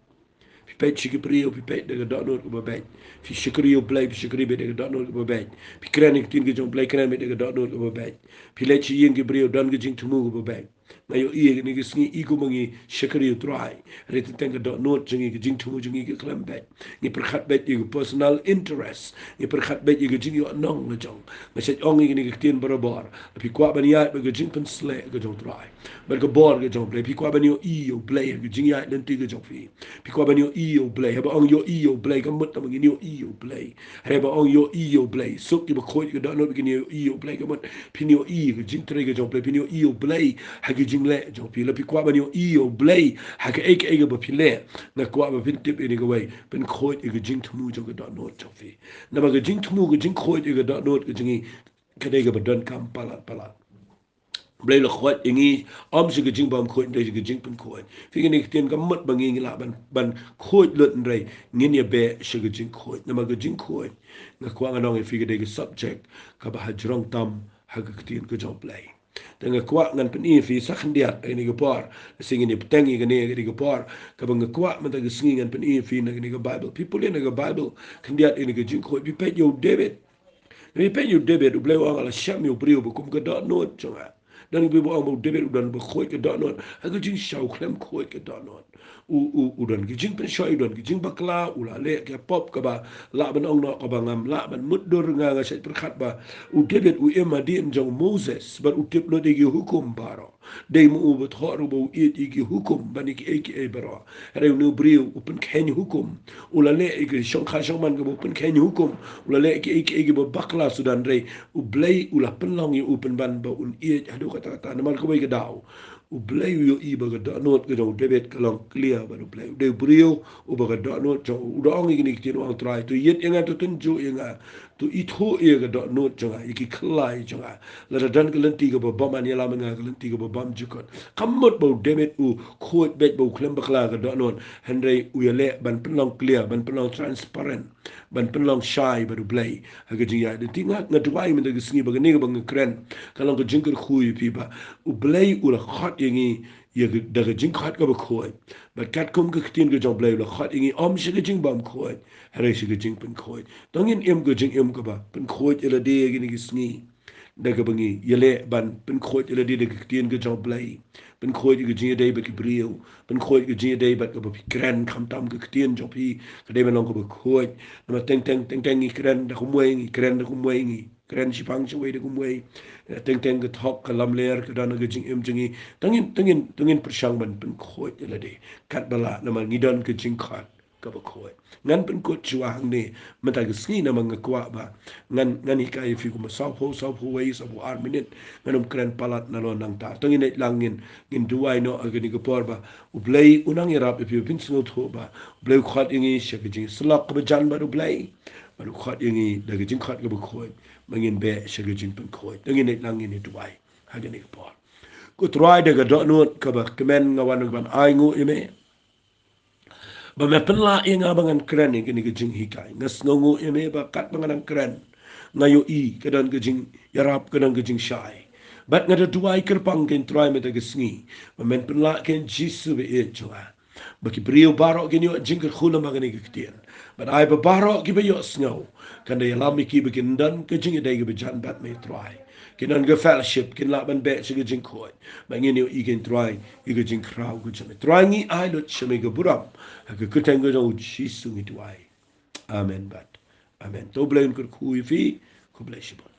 Phi peit sha ki briew, phi peit da ka dohnud kaba beit. Phi shakri ïa U Blei, phi shakri beit da ka dohnud kaba beit. Phi kren ïa ka ktien ka jong U Blei, kren beit da ka dohnud kaba beit. Phi leit sha ïing ki briew, don ka jingthmu kaba beit. Nga ïohi ïa kane ka sngi, i kumba ngi shakri ïa U Trai, hynrei teng teng ka dohnud jong ngi, ka jingthmu jong ngi ka khlem beit. Ngi pyrkhat beit ïa ka personal interest, ngi pyrkhat beit ïa ka jingïohnong la jong. Nga shait ong ïa kane ka ktien barabor, phi kwah ban ïaid bad ka jingpynshlur ka jong U Trai bad ka bor ka jong U Blei, phi kwah ban ïohi ïa U Blei ha ka jingïaid lynti ka jong phi. Phi kwah ban ïohi ïa U Blei. Haba ong ïohi ïa U Blei, kam mut tang ba ngin ïohi ïa U Blei. Hynrei haba ong ïohi ïa U Blei, suk kiba khuid ha ka dohnud, ba ngin ïohi ïa U Blei, ka mut phin ïohi ïa ka jingtrei ka jong U Blei, phin ïohi ïa U Blei ha ka jingleh jong phi. Lada phi kwah ban ïohi ïa U Blei ha kaei kaei kaba phi leh, nga kwah ba phin tip ïa kane kawei, pynkhuid ïa ka jingthmu jong ka dohnud jong phi. Namar ka jingthmu, ka jingkhuid ïa ka dohnud ka jong ngi, ka dei kaba donkam palat palat. U Blei u la khot ïa ngi ym sha ka jingbymkhuid, hynrei sha ka jingpynkhuid. Phi, kane ka ktien kam mut ba ngi, ngi lah ban, ban khuid lut, hynrei ngin ïa beh sha ka jingkhuid. Namar ka jingkhuid, nga kwah ngan ong ïa phi, ka dei ka subject kaba hajrong tam ha ka ktien ka jong U Blei. Te nga kwah ngan pyni ïa phi sa khyndiat ha kane ka por. Lehse ngin ïa bteng ïa kane ha kane ka por, kaba nga kwah mynta ka sngi ngan pyni ïa phi na kane ka Baibl. Phi pule na ka Baibl khyndiat ïa kane ka jingkhuid, phi peit ïa u David. Phi peit ïa u David, U Blei u ong, nga la shem ïa u briew ba kum ka dohnud jong nga. Don kiba ong ba u David u don ba khuid ka dohnud ha ka jingshisha, u khlem khuid ka dohnud. U, u, u don ka jingpynshoi, u don ka jingbakla, u la leh ka pop kaba lah ban ong noh, kaba ngam lah ban mutdur. Nga, nga shait pyrkhat ba u David u im hadien jong u Moses bad u tip lut ïa ki hukum baroh. Dei ma u ba thoh ruh ba u ïeit ïa ki hukum ban ïa kiei kiei baroh. Hynrei une u briew u pynkheiñ hukum. U la leh ïa ki shongkha shongman kaba u pynkheiñ hukum. U la leh ïa kiei kiei kiba bakla suda, hynrei U Blei u la pynlong ïa u pynban ba un ïeit haduh katta katta. Namar kawei ka daw, U Blei u ïohi ba ka dohnud ka jong u David ka long clear bad U Blei. U dei u briew uba ka dohnud jong u, u da ong ïa kine ki ktien, u ong, Trai, to ïeit ïa nga, to tynjuh ïa nga, to ithuh ïa ka dohnud jong nga, ïa ki khlai jong nga. Lada don ka lynti kaba bymman, ïalam ïa nga ha ka lynti kaba bymjukut. Kam mut ba u David u khuid beit, ba u khlem bakla ka dohnud, hynrei u ïaleh ban pynlong clear, ban pynlong transparent, ban pynlong shai bad U Blei ha ka jingïaid lynti. Nga, nga duwai mynta ka sngi ba kane kaba nga kren kan long ka jingkyrkhu ïa phi ba U Blei u la khot ïa ngi ïa ka, da ka jingkhot kaba khuid. Bad katkum ka ktien ka jong U Blei u la khot ïa ngi, ym sha ka jingbymkhuid, hynrei sha ka jingpynkhuid. To ngin im ka jingim kaba pynkhuid ïa lade ïa kine ki sngi, da kaba ngi ïaleh ban pynkhuid ïa lade da ka ktien ka jong U Blei. Pynkhuid ïa ka jingïadei bad ki briew. Pynkhuid ïa ka jingïadei bad kaba phi kren, khamtam ka ktien jong phi ka dei ban long kaba khuid. Namar teng teng, teng teng ngi kren da kumwei, ngi kren da kumwei, ngi kren shiphang shawei da kumwei. Teng teng ka thok ka lamler ka don ha ka jingim jong ngi. To ngin, to ngin, to ngin pyrshang ban pynkhuid ïa lade katba lah, namar ngi don ka jingkhot kaba khuid. Ngan pynkut shuwa hangne mynta ka sngi, namar nga kwah ba ngan, ngan hikai ïa phi kumba sawphew, sawphew wei, sawphew ar minit. Ngan ym kren palat nalor nangta. To ngin leit lang, ngin, ngin duwai noh ha kane ka por ba U Blei un nang ïarap ïa phi, phin sngewthuh ba U Blei u khot ïa ngi sha ka jingsyllok kaba jan bad U Blei, bad u khot ïa ngi da ka jingkhot kaba khuid ba ngin beh sha ka jingpynkhuid. To ngin leit lang, ngin ïa duwai ha kane ka por. Ko Trai, da ka dohnud kaba kmen nga wan ban ainguh ïa me ba me pynlah ïa nga ba ngan kren ïa kane ka jinghikai. Nga sngewnguh ïa me ba katba nga nang kren, nga ïohi ka don ka jingïarap, ka don ka jingshai. Bad nga da duwai kyrpang, ko Trai, mynta ka sngi ba men pynlah, ko Jisu ba ïeit jong nga, ba ki briew baroh kin ïoh jingkyrkhu lyngba kane ka ktien. Bad ai ba baroh kiba ïohsngew kan da ïalam ïa ki ba kin don ka jingïadei kaba jan bad me, Trai. Kin don ka fellowship, kin lah ban beh sha ka jingkhuid. Ba ngin ïohi, ko Trai, ïa ka jingkhraw ka jong me. Trai, ngi ai lut sha me ka burom. Ha ka kyrteng ka jong u Jisu ngi duwai. Amen bad amen. To U Blei un kyrkhu ïa phi. Khublei shibun.